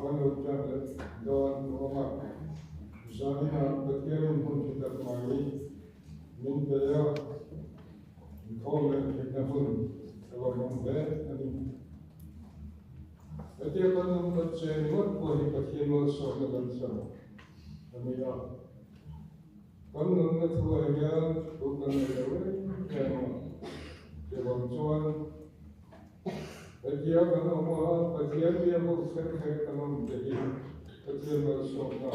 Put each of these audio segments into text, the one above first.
kan lo ṭan leh dawn tawh ang a. Zaninah Pathianin hmun ṭha tak mai min pe a, inkhawm leh theihna hun a lo awm hle a ni. Hetia kan awm kan che ringawt pawh hi Pathian malsawmna kan chang a ni a. Kan nunna thuah hian thu kan nei lo em em a, chuvang chuan hetia kan awm a, Pathian bia bawk kher kher kan awm te hi Pathian malsawmna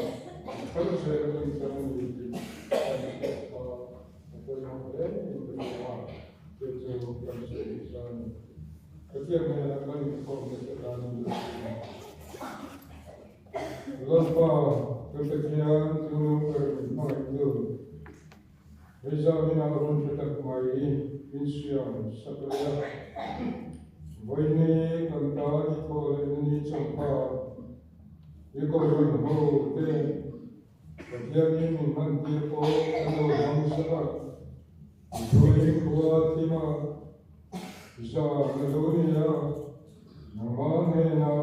thar zel kan chang a ni tih kan hriat kha a pawimawh hle in ka hria a, chu chu kan sawi sa a ni. Pathian hnenah kan inkhawm nasa tan a ni tih. Lalpa, ka Pathian, chu ka rawn inhmangaihtu, hei zâwnin a hun hre tak mai min siam sak leh a. Vawiini kan tân i thawh lehna ni chawngkha i Kohhran ho te Pathianin min hmantir pawh kan lo hmang sak a, i thuin khua thima zân a lo ni a, nangmah hnênah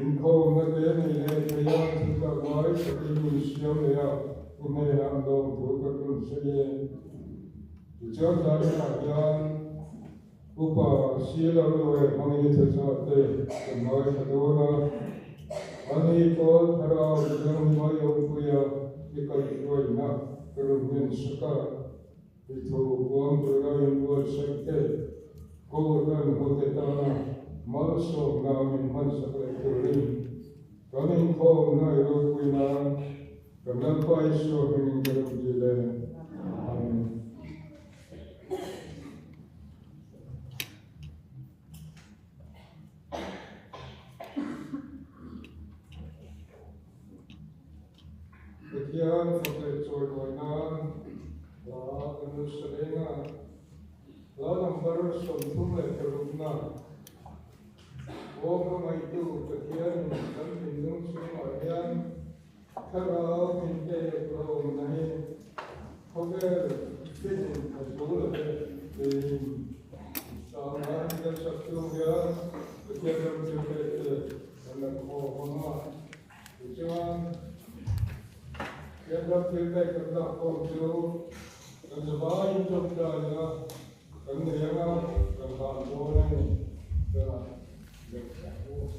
Inkhawmna te nei leh thei a, thutak ngai takin min siam leh a, i hnenah lawmthu ka tlun sawi e. Tichuan zaninah hian Upa Silo Lue hmangin i thuchah te kan ngaithla dawn a, ani pawh Thlarau Thianghlim a Iawmpuia i kaihhruaina ka rawn ngen sak a. I thu puang tura inbuatsaih te, Kohhran hote tana malsawmna min hmansak leh turin kan inkhawmna i ropui nan kan Lalpa Isua hmingin ka rawn dil e. Amen. Pathian fak leh chawimawi nan hla kan lo sa reng a, hla number 36na, Aw hmangaihtu Pathianin kan thinlung chhungah hian thlarau min pek la awmna hi khawvel finin a zo lo e tiin sangha kan sak chung hian Pathian ram thil pek te kan la khawm ang a. Tichuan, Pathian ram thil pek kan lak khawm chu kan zavaiin tawngtaina kan nei ang a, kan hlan dawn a ni. Tunah deuh tak u.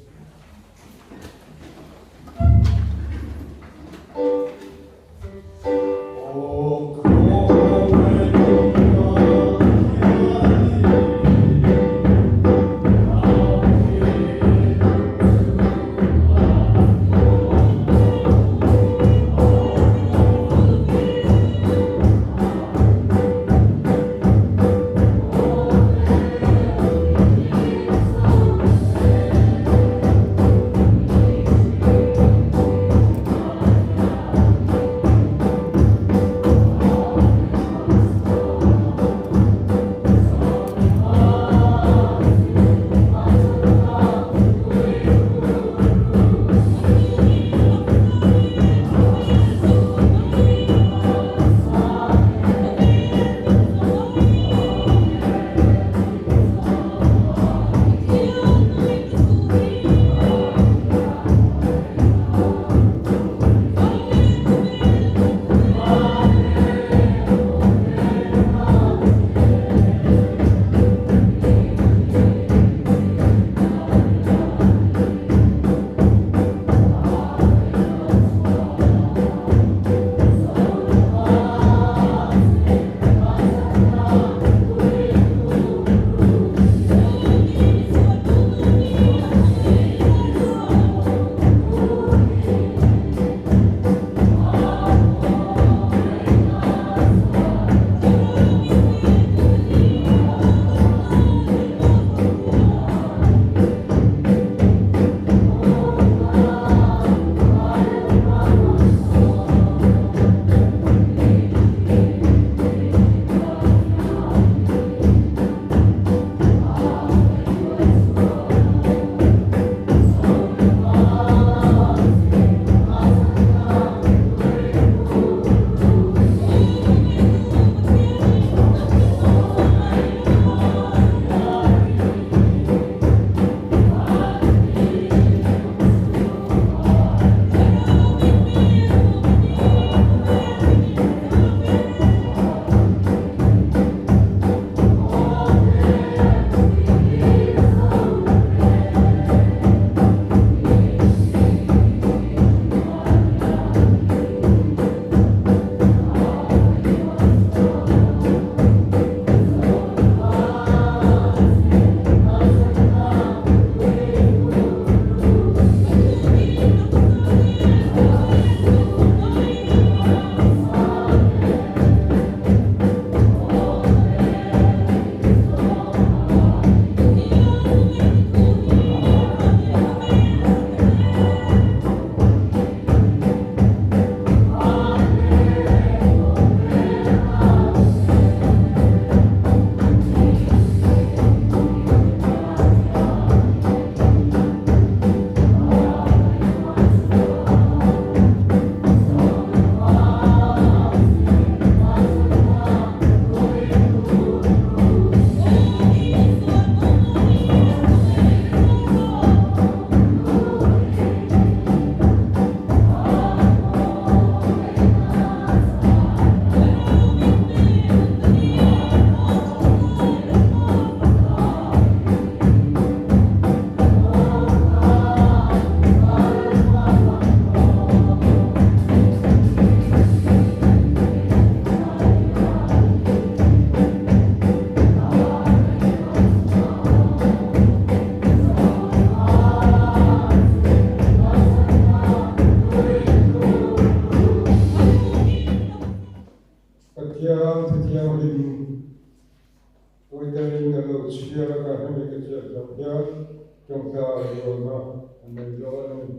Tawngtai rualna a nei dawn a ni.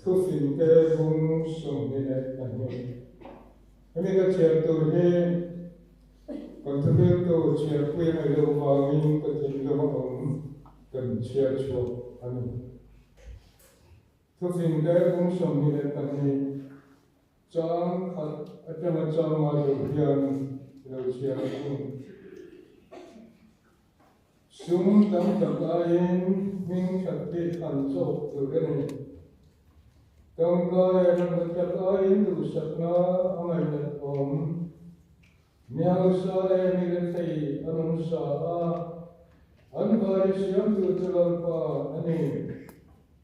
Thufinte bung 22. Hemi ka chhiar tur hi kan thuhriltu chhiarpui a ngaih loh vangin ka thinlung a awm kan chhiar chhuak a ni. Thufinte bung 22 chang khat atanga chang ngai lo hian i lo chhiar ang. Sum tam tak aiin hming that hi an chawk tur a ni. Tangka leh ramna tak aiin duhsakna a ngainat awm. Mi hausa leh mi rethei an awm sa a, an vai siamtu chu Lalpa a ni.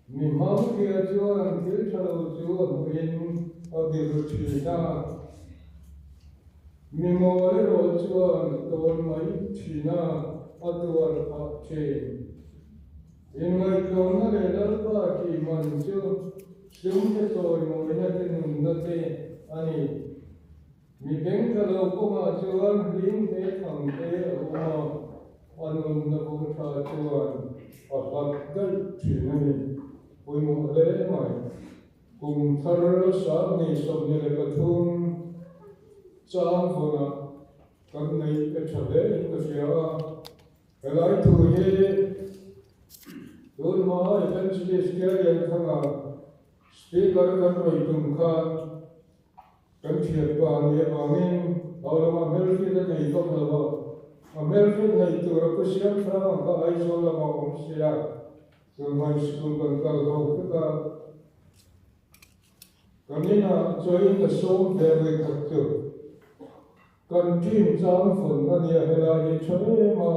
Mi hmangthia chuan thil tha lo chu a hmuhin a biru thin a, mi mawl erawh chuan tawn mai thin a, a tuar phah thin. Inngaihtlawmna leh Lalpa tih man chu sumte chawimawina te nunna te a ni. Mi beng tha lo kawngah chuan hlim te thang te a awm a, a nunna kawng tha chuan a hlat daih thin a ni. Pawimawh hle mai. Kum thar sangni 23 chang vawnah kan neih a tha hle in ka hria a, helai thu hi tun hma Evangelist Kelianthanga Speaker kan rawi tum khan Kan thianpa a nih avangin Haulawngah hmelhriat a nei vak lo a, a hmelhriat nei tura Pu Siamhrang ang kha Aizawl lamah awm sia, tunhmai sikul kan kal ho vek a. Kan inah chawiin ka sawm ve vawi khat chu kan team chang vawn a nia helai hi tha em a,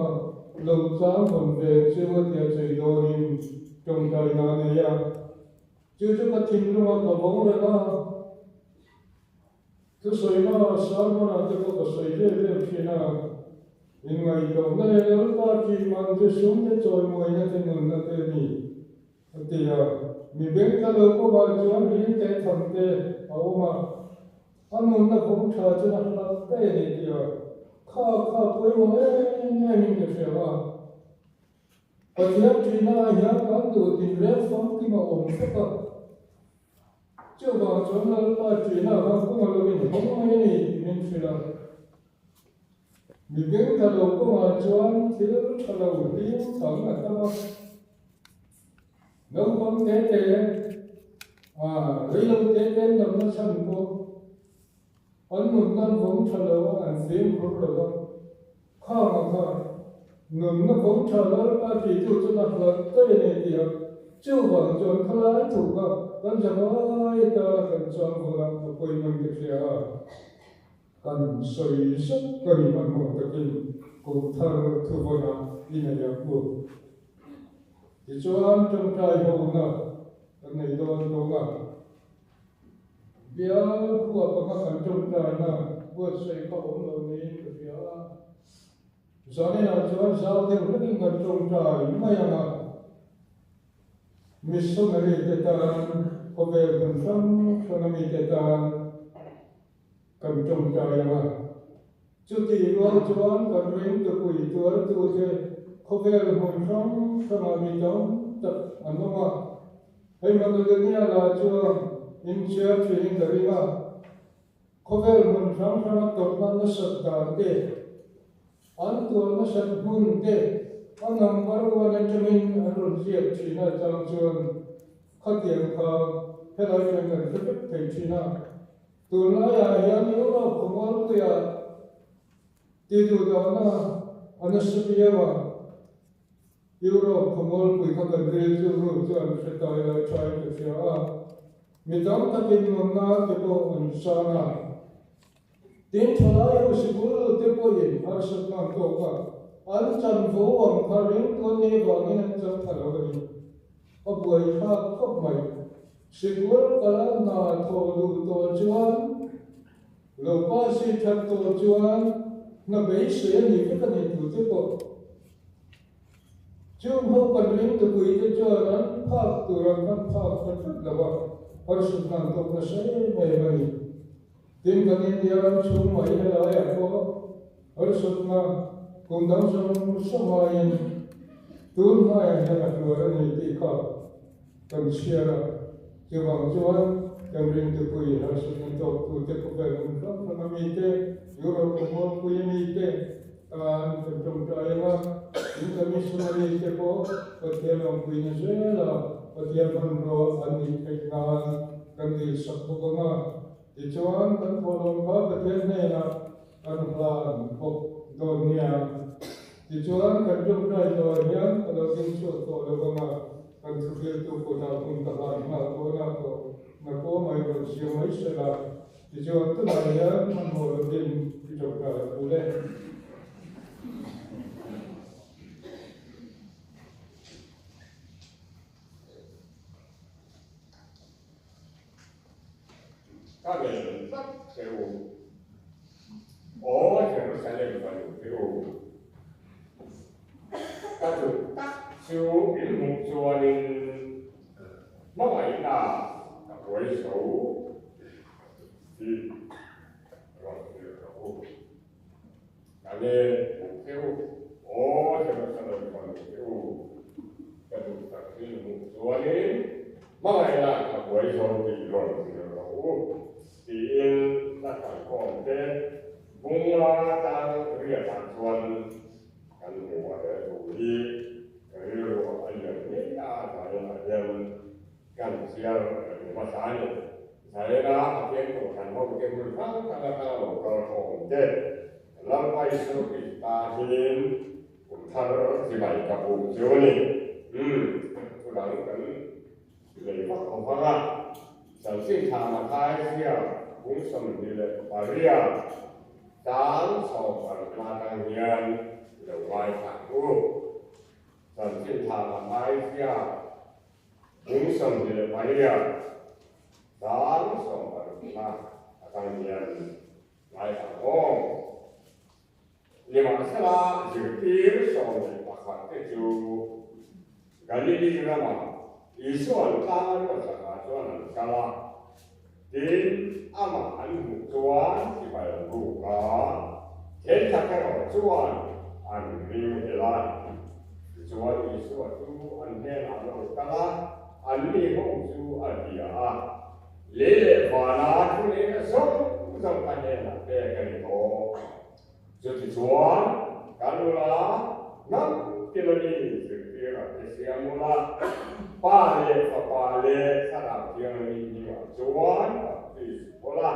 lo chang vawn ve chu a tia chei dawnin tawngtaina a nei a. Chu chu ka thinlunga ka vawng reng a, thusawina sermon-ah te pawh ka sawi vel vel thin a, inngaihtlawmna leh Lalpa tih man te sum te chawimawina te nunna te a ni, a ti a. Mi beng tla lo kawngah chuan ring te tham te a awm a, a nunna vawng tha chuan a hlat daih a ni ti a, kha kha pawimawh em emin ka hria a. Pathian ṭihnaah hian kan duh tinreng famkim a awm vek a. Chuvang chuan Lalpa ṭihna kha kawng a lo inhawng mai a ni tih min hrilh a. Mi beng tha lo kawngah chuan thil ṭha lo hlim thang a tam a. Naupang te te, reilo te te an damna chhan pawh An nunna an vawng tha lo a, an fimkhur lo a. Khanga kha nunna vawng tha Lalpa tihtu chuan a hlat daih a ni tih a, chuvang chuan khalai thu kha kan zavai tana kan chang vawn a, a pawimawh ka hria a, kan sawi zet ka ni hmanhmawh takin kum thar thu vawnah i nei ang u. Tichuan tawngtai hona kan nei dawn tawng a. Bial khua panga kan tawngtaina buatsaih kha awm lo niin ka hria a. Zaninah chuan zau deuh hlekin kan tawngtai mai ang a. Missionary te tan, khawvel hmun hrang hranga mite tan kan tawngtai ang a. Chutih rual chuan kan ringtupui tuartute khawvel hmun hrang hrangah mi tam tak an awm a. Hei Makedonia lah chuan inchhiar thinin ka ring a, khawvel hmun hrang hranga tawrhna nasat dan te, an tuar nasat hmun te a number one atangin an rawn ziak thin a chang chuan khatiang kha helai hian kan hre vek thei thin a. Tunlaiah hian Europe khawmualpuiah tihduhdahna a nasa viau a. Europe khawmualpui kha kan ril chu rut chu an hre tai lai thain ka hria a, mi tam takin nunna te pawh an sang a. Tin, thalai ho sikul te pawhin harsatna an tawk a, an chanvo ang kha ringtu an nih vangin an chang tha lo a ni. A buaithlak khawp mai. Sikul kala hna thawh duh tawh chuan lo pasi that tawh chuan hna beisei a ni vek a ni tute pawh. Chung ho kan ring tupuite chuan an phak tur an han phak ta tlat lo a, harsatna an tawk nasa em em a ni. Tin, kan India ram chhung mai helaiah pawh harsatna kum dang zawng zawng aiin. Tun hmaiah hian a hluar a ni tih kha kan chhiar a, chuvang chuan kan ringtupui harsatna tawktute khawvel hmun hrang hranga mite, Europe khawmualpui a mite tan kan tawngtai ang a, in kan missionary te pawh Pathian awmpuina zela Pathian hmanrua an nih theih nan kan dilsak bawk ang a, tichuan kan thawhlawm kha Pathian hnenah Kan hlan bawk dawn nia. Tichuan, kan tawngtai zawh hian ka lo ding chhuak tawh lo vang a, kan thuhriltu kutah hmun ka hlan nghal dawn a tawh na pawh mai rawn siam mai se la. Tichuan, tunah hian hmanhmawh lovin i tawngtai a phul e. Ka ngen tlat che u, Aw Jerusalem fanu te u, ka duh tak chu in hmuh chuanin hmangaihna ka buai zo tih rawn hrilh rawh u. Ka ngen hmuh che u, Aw Jerusalem fanu te u, ka duh tak in hmuh chuanin hmangaihna ka buai zo tih rawn hrilh rawh u, tiin hla kalkhawm te bunga tang riatah chuan kan hmu a he thu hi ka rilru a lian ngei a, zainah hian kan chhiar reng hmasa a ni. Zaina Pathian Kohhran hote hmun hrang hrang atanga lo kal khawm te, Lalpa Isua Krista hmingin kum thar chibai ka buk chu a ni. Umm, thu dang kan nei vak lo vang a, Chanchin Tha Mathai ziak bung 28 chang 16 atang hian lo ngaithla ang u. Chanchin Tha Mathai ziak Bung 28 chang 16 atang hian ngaithla ang aw. Nimahsela zirtir 11 te chu Galili ramah Isua'n tlang a ruat lakah chuan an kal a, tin, amah an hmuh chuan chibai an buk a, thenkhat erawh chuan an ring hel a. Tichuan Isua chu an hnenah a lo kal a, anni ho chu a bia a, Lei leh vana thu neihna zawng zawng ka hnenah pek a ni tawh. Chutichuan, kan ula hnam tila mi zirtirah te siam ula, Pa leh Fapa leh Thlarau Thianghlim hmingah chuan baptis ula,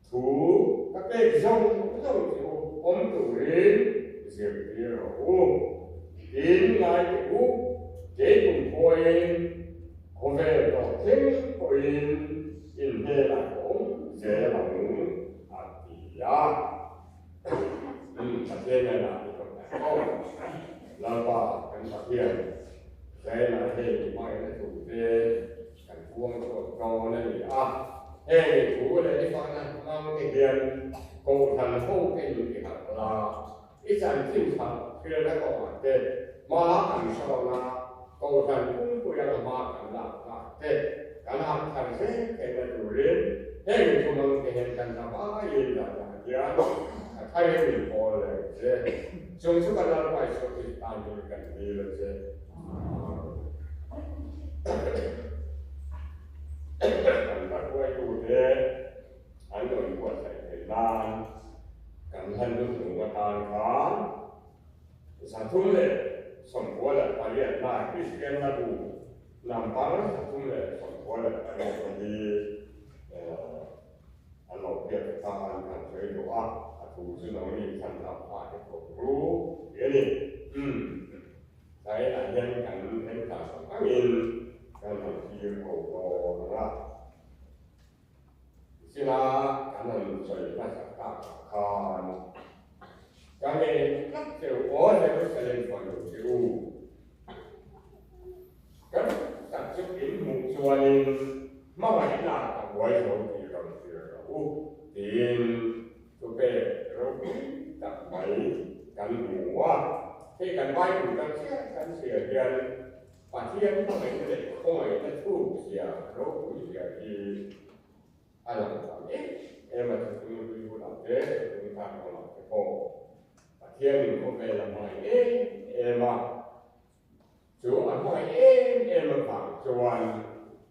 thu ka pek zawng zawng che u awm turin zirtir rawh u. Tin ngai teh u, kei kum khuain khawvel tawh thleng pawhin in hnenah ka awm zel ang. A ti a, Pathian hnenah i rawn dah aw. Lalpa kan Pathian, Zainah hei hmangaihna thu te kan puang chhuak dawn a ni a, heng i thu leh i fakna hmang te hian Kohhran ho te in ti harh la, i chanchin tha hrilna kawngah te hma kan sawn a, Kohhran pumpuia hma kan lak nghah te kan harh thar zel theihna turin heng thumang te hian kan hla vaiin zahzah hian a tharin min pawl reng che. Chung chu kan Lalpa Isua Krista hming kan dil a che. Kan hla hruaitute an rawn buatsaih theih nan kan hla hnuhnung atan khan 398 lai Kristian hla bu number 398 te hi an lo hriat atan kan sawi duh a, a thu chu nangni chhan lam pah te pawh ru tih a ni. Umm, tlaiah hian kan en tah ang angin kan han thlir ko dawn ang a. Zila kan han sawi hmasak tak ah khan ka ngei tlat che u aw Jerusalem fanu che u. Kan tak chu in hmuh chuanin hmangaihna ka buai zo tih rawn hrilh rawh u tiin thupek ropui tak mai kan hmu a. Hei kan Bible kan chhiar kan chhiar hian Pathian hmangaihna leh khawngaihna thuk zia ropui zia hi a lang tam em em a, thuthlung hlui bulah te, thuthlung thar bulah te pawh Pathianin khawvel a hmangaih em em a. Chu a hmangaih em em avang chuan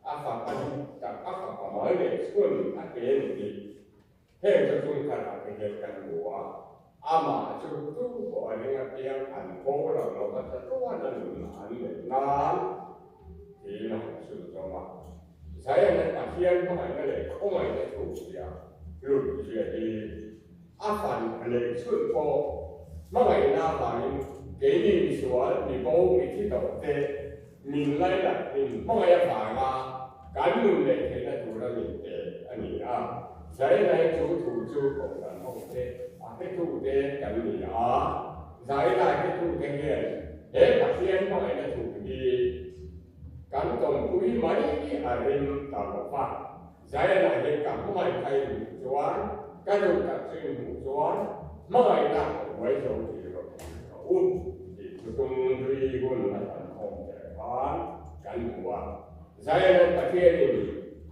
a fapa tak a fapa mal leh chhun a pe a ni tih heng chu chungkhatah te hian kan hmu a, amah chu tu pawh a ring apiang an boral lo a chatuan a nun an neih nan tiin a han chhun zawm a. Zion-a Pathian hmangaihna leh khawngaihna thu ziah lut zia hi a fan leh chhun pawh hmangaihna avangin keini misual, mibo, mithi tawhte min lainat, min hmangaih avanga kan nun leh theihna tura min pe a ni a. Zion-a hi chu thu chu kohhran hote a hretute kan ni a, Zion-a hretute hian he Pathian hmangaihna thu hi Kan tawmpui mai a rim ta lo va. Zion-ah hian ka hmangaih kha i hmuh chuan, ka duh tak chu i hmuh chuan, hmangaihna ka huai zo tih rawh tih ka u tih chu tum hlui hun a kan khawm der khan kan hmu a. Zion-an Pathianin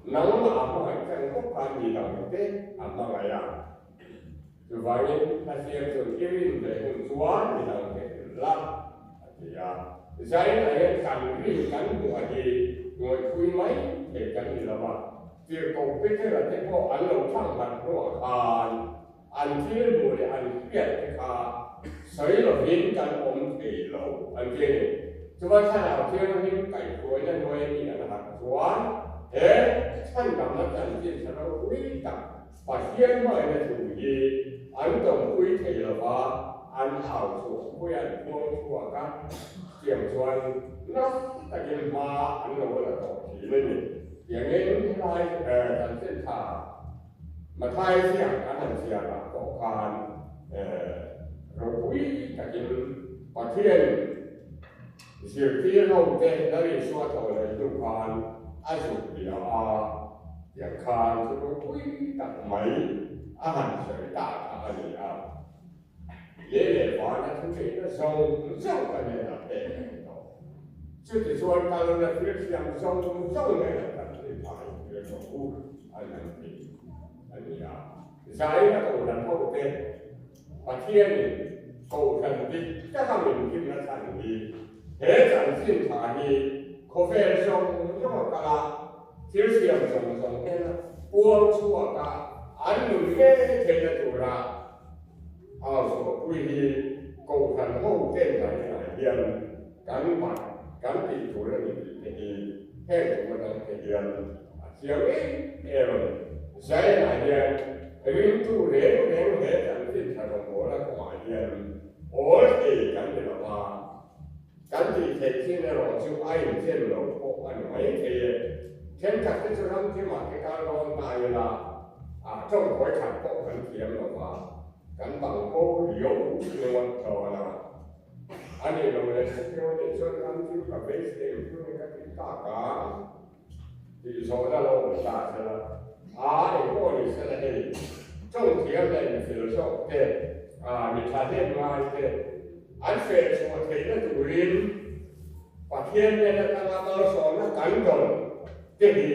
nangmah a hmangaih chang bawk khan mi dangte a hmangaih a. Chuvangin Pathian chuan i rin ve hun chuan mi dangte hrilh la, a ti a. Zainah hian kan rin kan hmuh a hi ngawihpui mai thei kan ni lo va, tirhkoh Petera te pawh an lo thlang harh hnuah khan an thil hmuh leh an hriat te kha sawi lovin kan awm thei lo an ti a ni. Chuan thlarau thianghlim kaihhruaina hnuai a nih an harh chuan he chhandamna chanchin tha ropui tak Pathian hmangaihna thu hi an tawmpui thei lo va, an au chhuahpui an puang chhuak a, tiang chuan nasa takin hma an lo la tawh thin a ni. Tiangin helai chanchin tha Mathai ziak kan han chhiarah pawh khan ropui takin Pathian zirtir hote Lal Isua tawh leh hnu khan a zuk bia a. Tiang khan chu ropui tak mai a han sawi ta kha a ni a. Lei leh vana thu theihna zawng zawng ka hnenah pek a ni tawh. Chutichuan kalna thil siam zawng zawng hnenah kan thil phai tir tawh u an han ti a ni a. Zaina kohhran hote Pathianin kohhran dik taka min thimna chhan hi he chanchin tha hi khawvel zawng zawng a kal a, Thil siam zawng zawng ten puang chhuak a an nun ngei theihna tura au chhuahpui hi Kohhran ho ten kan inah hian kan bat kan tih tur a ni tih te hi heng tum atang te hian a chiang em em a ni. Zion-ah hian ringtu reng reng he chanchin tha rawngbawlna kawngah hian awl thei kan ni lo va, Kan tih theih chin erawh chu a inchen lo pawh a ni mai thei e. Thenkhat te chu ram thimah te kal dawn ta ila, a tawngkawi khat pawh kan thiam lo va, kan bang ko riau ringawt dawn a. A nih loh leh chutiang anih chuan ram thim ka beisei em chu ni ka ti tak a, tih zawhna lo awm ta sela, a engpawh ni sela hei tawng thiam leh mifel zawk te, mi thahnem ngai te an feh chhuah theihna turin Pathian nen atanga malsawmna kan dawn te hi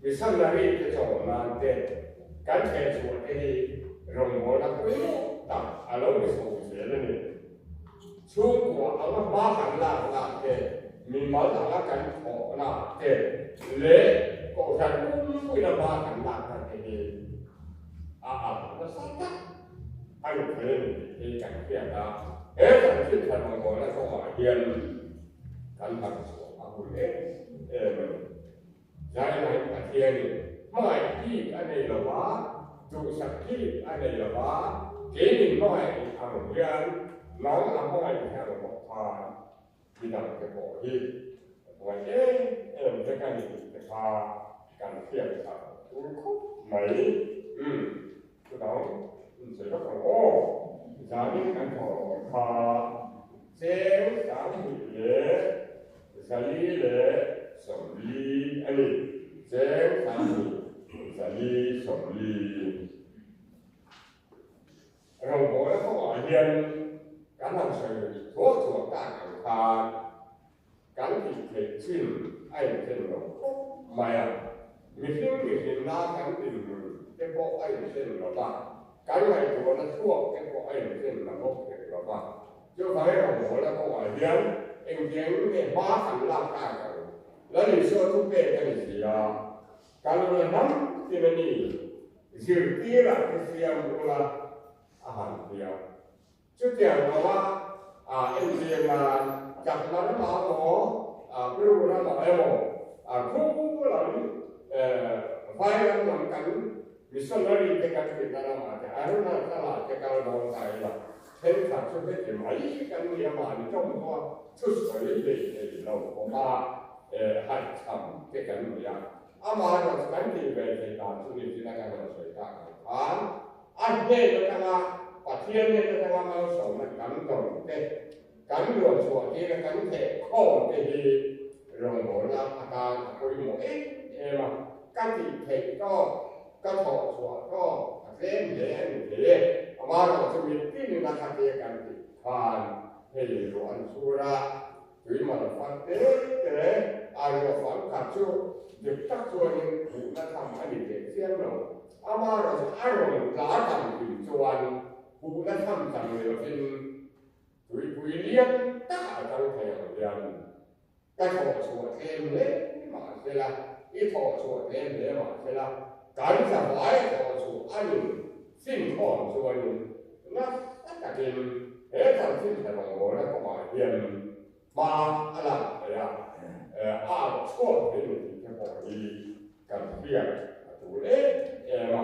missionary te chawm nan te kan feh chhuah te hi rawngbawlna pawimawh tak a lo ni chho zel a ni. Chhungkua anga hma kan lakna te, mimal anga kan thawhna te leh kohhran pumpuina hma kan lakna te hi a ang nasa tak a ni thei a ni tih hi kan hriat a. He chanchin tha rawngbawlna kawngah hian kan harh chhuah a hun em em a ni. Zailai Pathianin hmangaih bik a nei lo va, duhsak bik a nei lo va, keinin hmangaih ang hian nang a hmangaih hi ang bawk khan midangte pawh hi a hmangaih em em vek a ni tih te kha kan hriat chak tur khawp mai. Umm, chudang insawi vak ang aw. Zanin kan thawh rawh kha cheng 2000 leh 440 a ni. Cheng 20 440. Rawngbawlna kawngah hian kan han sawi thuak thuak tak ang khan kan tih theih chin a inchen lo khawp mai a. Mihring mihrinna kan dinhmun te pawh a inchen lo va, kan ngaihtuahna chhuak te pawh a inchen la bawk hek lo va. Chuvangin rawngbawlna kawngah hian. Engtiang nge hma kan lak tak ang? Lal Isua chu pek a ni si a, Kal ula hnam tin a ni, zirtirah te siam ula a han ti a. Chutiang lo a, a entir nan chakma ramah emaw, Bru ramah emaw, khu lam vai ram lam kan missionary te kan tihna ramah te Arunachala te kal dawn ta ila, thenkhat chu heti mai kan ni a, mahni tawng pawha thusawi hlei thei lo pawha haihchham te kan ni a. Amaherawhchu kan tih ve theih dan chu ni chin a kan rawn sawi tak ang khan a hnen atanga Pathian hnen atanga malsawmna kan dawn te, kan luan chhuah tir a kan theh khawm te hi rawngbawlna atan a pawimawh em em a, ka tih theih tawk, ka thawh chhuah tawk a tlem hle a ni thei e. Amaherawhchu mitinin a khatia kan tih khan hei ruah an chhur a, Tui mal far te te a ruah fang khat chu dik tak chuanin hmuhna tham a ni teh chiang lo. Amaherawhchu a rawn tla tam tih chuan hmuhna tham chang ni lovin tuipui lian tak a chang thei ang hian ka thawh chhuah tlem hle mah sela, i thawh chhuah tlem hle mah sela, kan zavai a thawh chhuah a ni finkhawm chuanin nasa takin he chanchin tha rawngbawlna kawngah hian hma a lak theih a, a chhuak thei ni tih te pawh hi kan hriat a tul em em a.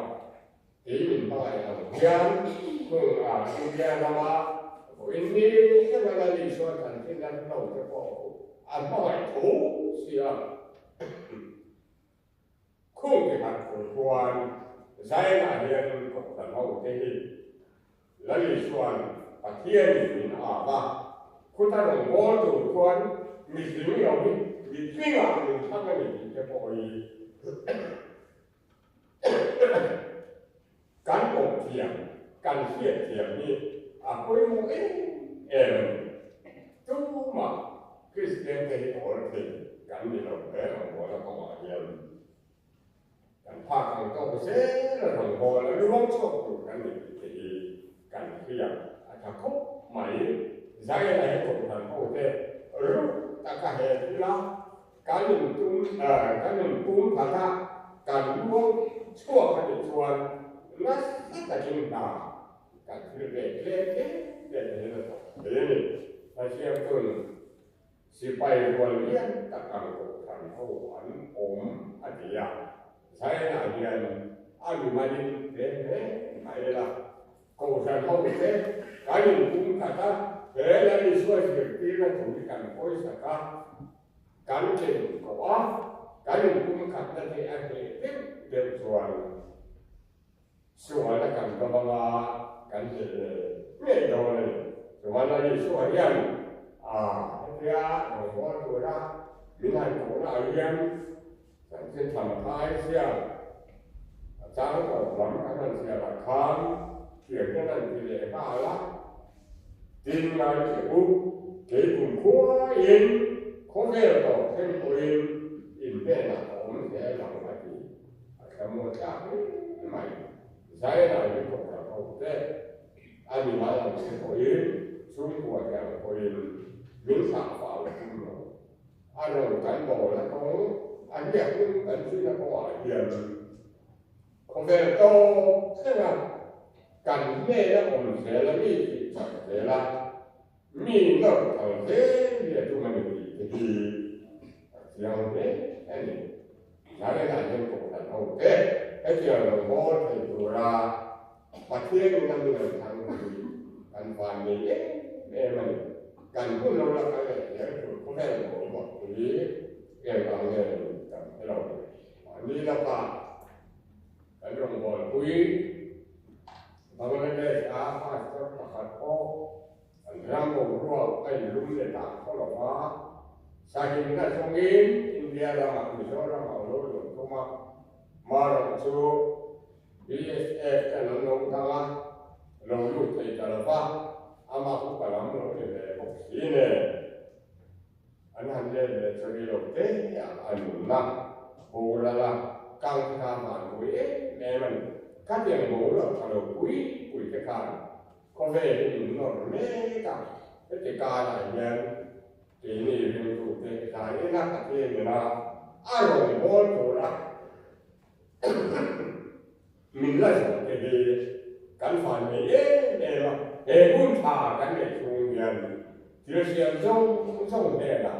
Kei min hmangaih ang hian hmun ah India rama vawiin ni thleng a la Isua chanchin la hre lo te pawh a hmangaih tho si a. Khung ti khat tur chuan Zion-ah hian kohhran ho te hi Lal Isua'n Pathianin min ap a, khuta rawngbâwl tur chuan mihring lo hi mihringah min thlang a ni tih te pawh hi kan awm thiam, kan hriat thiam hi a pawimawh em em a ni. Tumah Kristian te hi awl thei kan ni lo he rawngbawlna kawngah hian kan phak ang tawk zel a rawngbawla luang chhuak tur kan ni tih te hi kan hriat a tha khawp mai. Zion-a hi kohhran ho te ruk taka he thila kan intum kan inpum khat a, kan luang chhuak a nih chuan nasa takin hna Kan thil ve tlem tlem tlem te hian a thawk thei a ni. Hmasiamtun sipai rual lian tak ang kohhran ho an awm a ti a, Zion-ah hian a mimalin tlem hle mai ila, kohhran ho te kan inpum khat a, he Lal Isua zirtirna thu hi kan pawisak a, kan ken koh a, kan inpum khatna te a hneh deuh deuh chuan Sual a kan dawm anga kan hleh leh ngei dawn a ni. Chuan a Isua hian a hetia rawngbâwl tura min han kohna ah hian chanchin tham phai chhia a chang tawp lam kan han chhiar ah khan thiam hian an ti leh nghal a, Tin ngai che u, kei kum khuaiin khawvel tawp thleng pawhin in hnenah ka awm zel ang a ti. A thlamuan tlak hle mai. Zaina hi kohhran ho te a ni mai ang che pawhin chhungkua te ang pawhin min thlah fal tum lo. A rawn kan bawl a kawng a hniak hun kan zui na kawngah hian khawvel tawp thlenga kan hnena awm zel a mi tih chak zel a mi nawr thal hle hi a tum a ni tih te hi a chiang hle a ni. Zarenah hian kohhran ho te hetiang lo hawl thei tura Pathianin a min an thlang hi kan van nei em em a ni. Kan hun lo la kal leh zel tur khawvel boruak hi eng ang nge kan hre lo. Mahni laka kan rawngbawlpui Bangladesh a pastor pakhat pawh An ram boruak a inlum leh tak khaw lo va, sahimna zawngin India ramah Mizoram a lo luan tum a, marawh chu BSF ten an lo dang a, lo lut thei ta lo va, amah upa lam lo ni ve bawk si nen an han let leh chu ri lo te ah a nunna boral a kang kha van pui em em a ni. Khatiang boruak tha lo pui pui te khan Khawvel hi min nawr mek a, heti karah hian Keini ringtute zaina Pathian ina a rawngbâwl tura min la zawh te hi kan van nei em em a, he hun tha kan neih chhung hian thil siam zawng zawng hnenah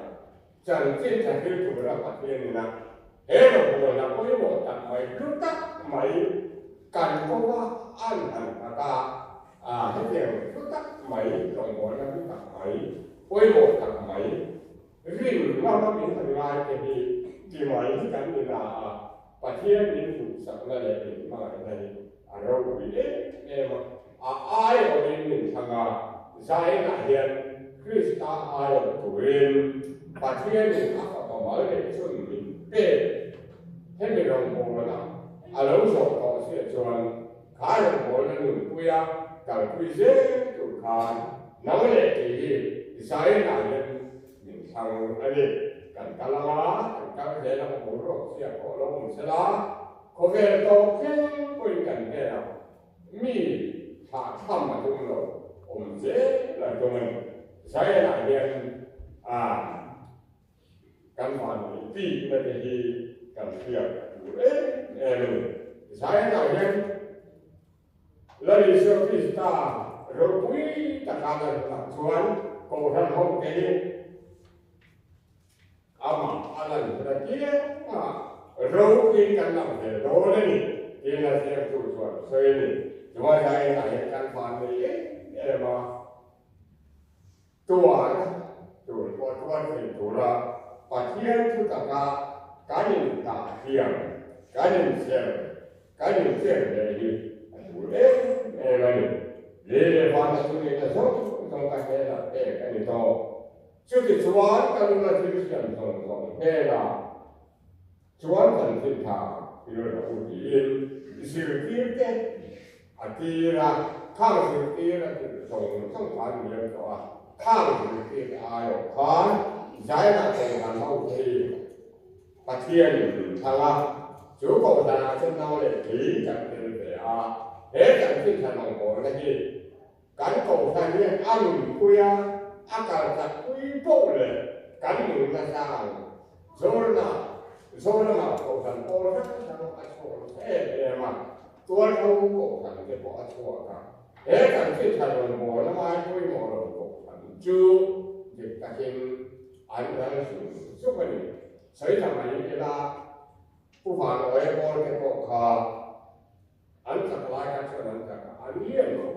chanchin tha thil tura Pathian ina he rawngbâwlna pawimawh tak mai hlu tak mai kan kawpa an han nghat a, hetiang hlu tak mai rawngbâwlna hlu tak mai pawimawh tak mai Rin lama min han ngai te hi ti mai hi kan ni na a, Pathian min duhsakna leh min hmangaihna hi a ropui em em a, a aiawhin min thlang a, zainah hian Krista aiawh turin Pathianin a fapa mal leh chun min pek. Hemi rawngbawlna a lo zawh tawh chiah chuan kha rawngbawlna nunpuia kalpui zel tur khan nang leh kei hi zainah hian min thlang a ni. Kan kal anga, kan kal zel anga boruak chhia pawh lo awm sela, khawvel tawp thleng pawhin kan hnenah mi thlahthlam a tum lo, awm zel a tum a ni. Zainah hian a. Kan vanneih bikna te hi kan hriat a tur em em a ni. Zion-ah hian Lal Isua Krista ropui taka lan hunah chuan Kohhran hote hi amah a lan hun apiangah ropuiin kan lang ve dawn a ni tiin a ziaktu chuan a sawi a ni. Chuan Zion-ah hian kan vanneih em em a. Tuar tur pawh tuar thei tura Pathian thu taka kan indah thiam, kan inchher, kan inchher leh hi a tul em em a ni. Lei leh vana chu neihna zawng zawng ka hnenah pek a ni tawh. Chutichuan ka nuna thil siam zawng zawng hnenah chuan kan thil tha thil rawh u tiin zirtirte a tir a, khang zirtir a tirh zawng zawng kha an liam tawh a, khang zirtir aiawh khan Zainah Kohhran ho hi Pathianin min thlang a, chu Kohhranah chuan nau leh kei kan tel ve a, he kan thil tha rawngbawlna hi Kan Kohhran hian a nunpui a, a kaltlatpui poh leh kan nunna sang Zorna, Zoramah Kohhran pawl hrang hrang a chhuak nasa em em a, tualtho Kohhran te pawh a chhuak a. He kan thil tha rawn bawl a ngai pawimawh lo Kohhran chu dik takin an ral zung zung a ni. Sawi tha mai ila, Pu Vanawia pawl te pawh kha An chak lai kha chuan an chak a, an lian lo.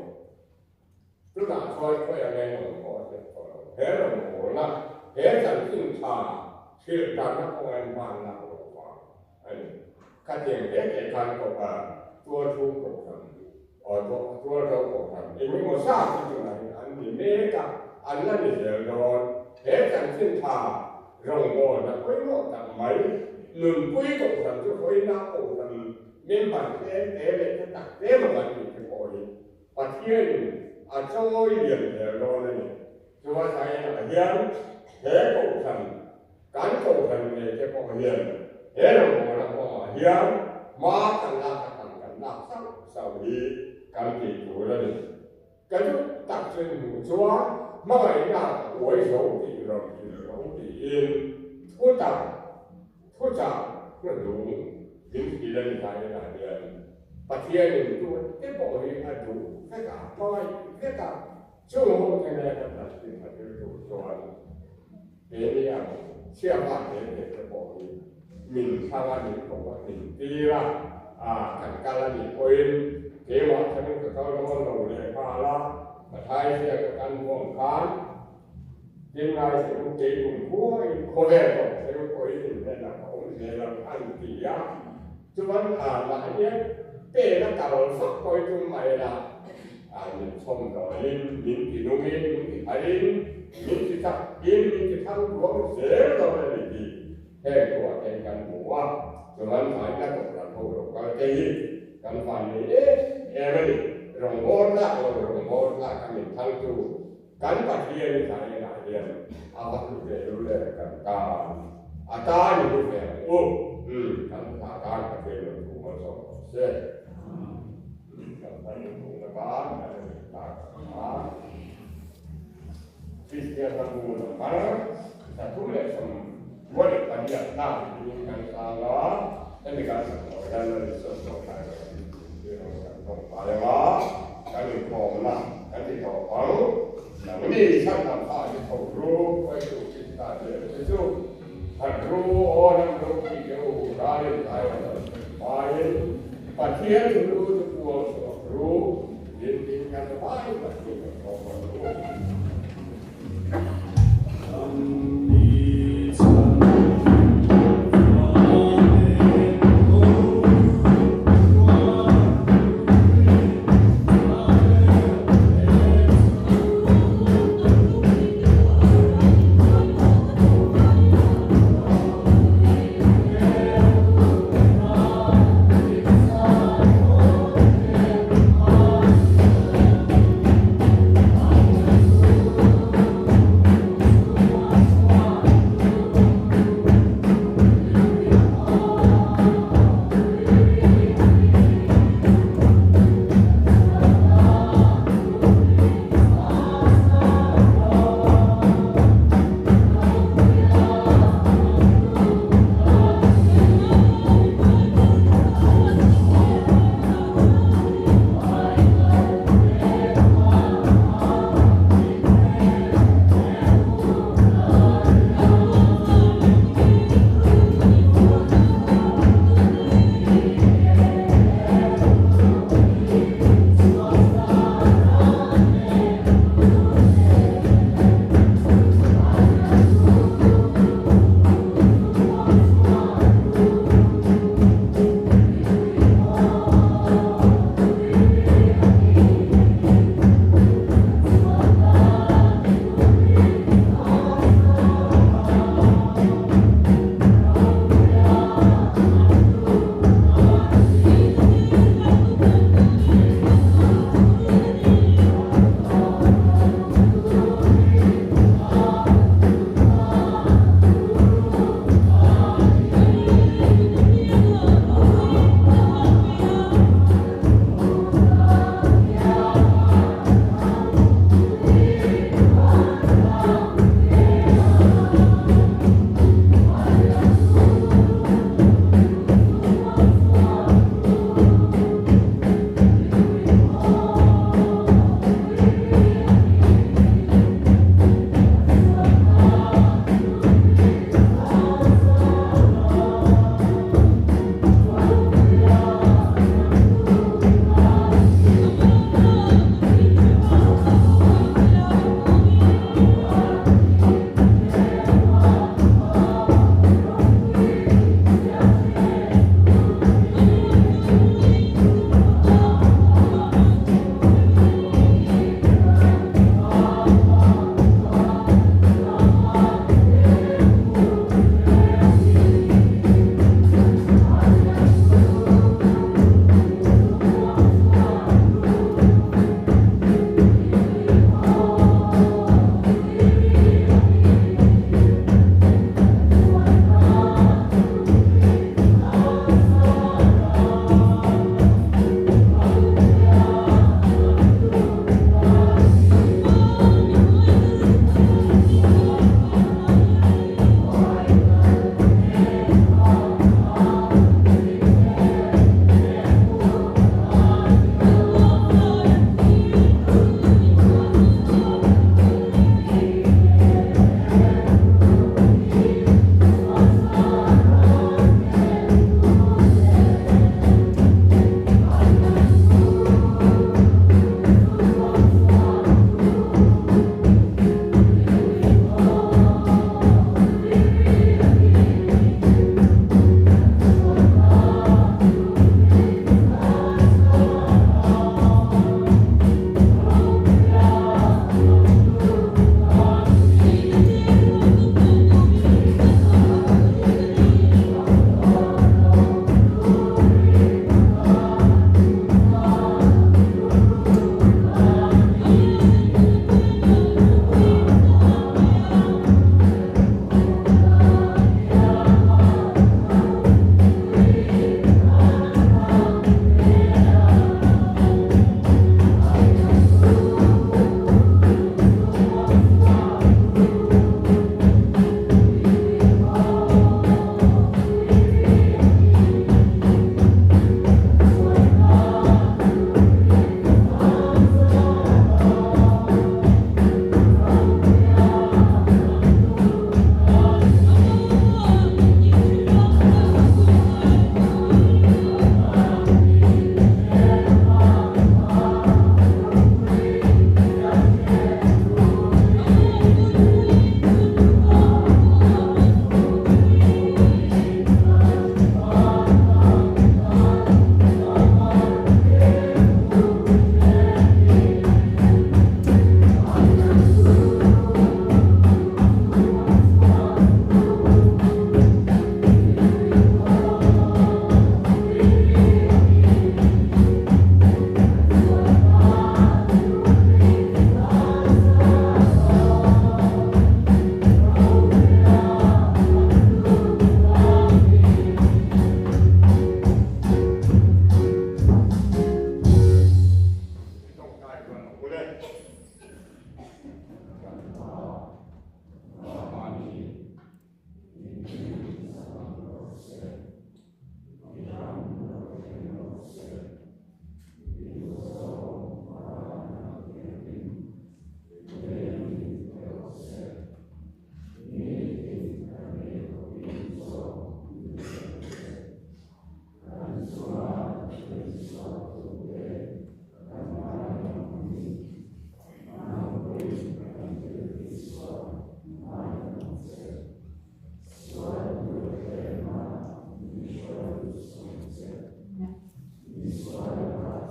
Tunah chuan khawi a ngeng awm pawh a hriat tawh lo. He rawngbawlna, he chanchin tha hrilh danna kawnga in hman lak loh vang a ni. Khatiang hle hle khan kawpa tualthu kohhran, tualtho kohhran eng emaw zat hi tunah hian an ni mek a, an la ni zel dawn. He chanchin tha rawngbawlna pawimawh tak mai, nunpui kohhran chu hawina kohhran Member tlem te leh te tak te lo an nih te pawh hi Pathianin a chawi lian zel dawn a ni. Chuan Zion-ah hian he kohhran, kan kohhran ngei te pawh hian he rawngbawlna kawngah hian hma kan lak a tam kan lak sauh sauh hi kan tih tur a ni. Ka duh tak chu in hmuh chuan hmangaihna ka uai zo tih rawn hrilh rawh u tiin thu tak, thu chah hnuhnung min hrilh a ni Zion-ah hian Pathianin tu te pawh hi a duh vek a, hmangaih vek a, chung ho te nen a chanchin a thil tur chuan keini ang chhiava te te te pawh hi min thlang a, min ko a, min tir a, kan kal a nih pawhin keimah thlangin ka kal dawn lo leh nghal a, ka thlai ziak a kan huam khan tin ngai se u kei kum khuain khawvel tawh thleng pawhin inhnenah ka awm zel ang an ti a. Chuan mahni pen a kal vak pawh tum mai la, min chhawm dawiin, min ti nungin, min ti harin, min ti chakin, min ti thang ruang zel dawn a ni tih heng thuah te hi kan hmu a. Chuan faina kohhran ho lo kal te hi kan van nei em em a ni. Rawngbâwl tlak lo, rawngbâwl tlak a min thangtu kan Pathian i zainah hian a va hlu ve lu le kan tan a tan i hlu ve ang u. Kan hna tan Pathian lo thu malsawm rawh se. Kan tan i hmuhna tan kan in ta kan a. Kristian ram bu number. 38 tak tiin kan sang a, hemi kan sak loh hian Lal Isua tawngtai loh hi zirtir ang kan tawngtai ang a, kan inkawmna kan ti tawp ang. Nangni chhandam kha hi tho ru, hruaitu Krista zel te chu khat ru, aw ram ropui te u, ralin tlai rawn lo thlen hmain Pathian chu lu chu puang chhuak ru, din tin kan vai Pathian kan tawk rawn ru.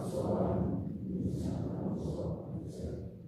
chuan min chhandam zawk ang che.